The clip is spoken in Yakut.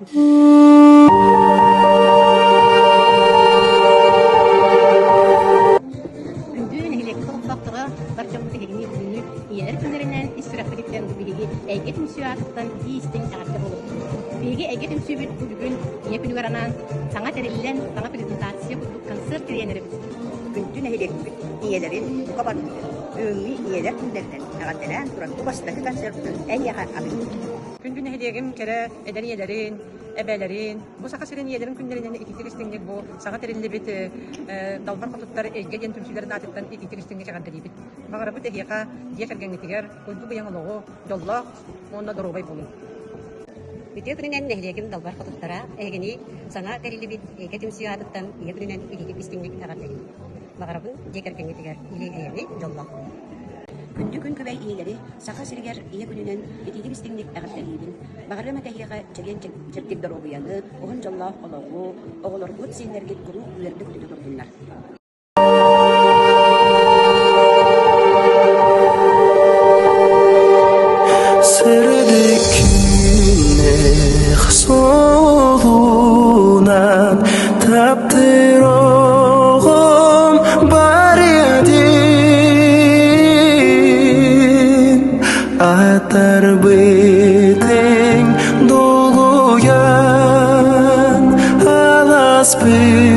Күндү нэһилиэкпит олохтоохторо бар дьоммут эһигини бүгүҥҥү ийэлэр күннэринэн ис сүрэхпититтэн бу биһиги Эйгэ түмсүү аатыттан итии-истиҥ эҕэрдэ буолуохтун. Биһиги Эйгэ түмсүүбүт бу бүгүн Ийэ күнүгэр анаан саҥа тэриллэн, саҥа презентация курдук концерт тэрийэн эрэбит. Күндү нэһилиэкпит ийэлэрин бука барыбытын бүгүҥҥү ийэлэр күннэринэн эҕэрдэлээн туран бу бастакы концерпытын эйиэхэ аныыбыт. Күндү нэһилиэгим кэрэ эдэр ийэлэрин, эбээлэрин, бу Саха сирин ийэлэрин күннэринэн итиитик истиҥник бу саҥа тэриллибит Далбар Хотуттар Эйгэ диэн түмсүүлэрин аатыттан итиитик истиҥник эҕэрдэлиибит. Баҕарабыт эһиэхэ дьиэ кэргэҥҥитигэр уйгу-быйаҥ олоҕу, дьоллоох уонна доруобай буолуҥ. Үтүө күнүнэн нэһилиэгим Далбар Хотуттара эһигини саҥа тэриллибит Эйгэ түмсүү аатыттан Ийэ күнүнэн итиитик истиҥник эҕэрдэлиибит. Баҕарабын дьиэ кэргэҥҥитигэр или-эйэни, дьоллоох буолуҥ. Күндү күн күбэй ийэлэри Саха сиригэр Ийэ күнүнэн итиитик-истиҥник эҕэрдэлиибин. Баҕарыам этэ эһиэхэ чэгиэн-чэбдик доруобуйаны, уһун дьоллоох олоҕу, оҕолоргут, сиэннэргит куруук үөрдэ-көтүтэ турдуннар. Сырдык күннээх суолунан таптыыр оҕом бар этим Атарбытыҥ долгуйан аласпыта.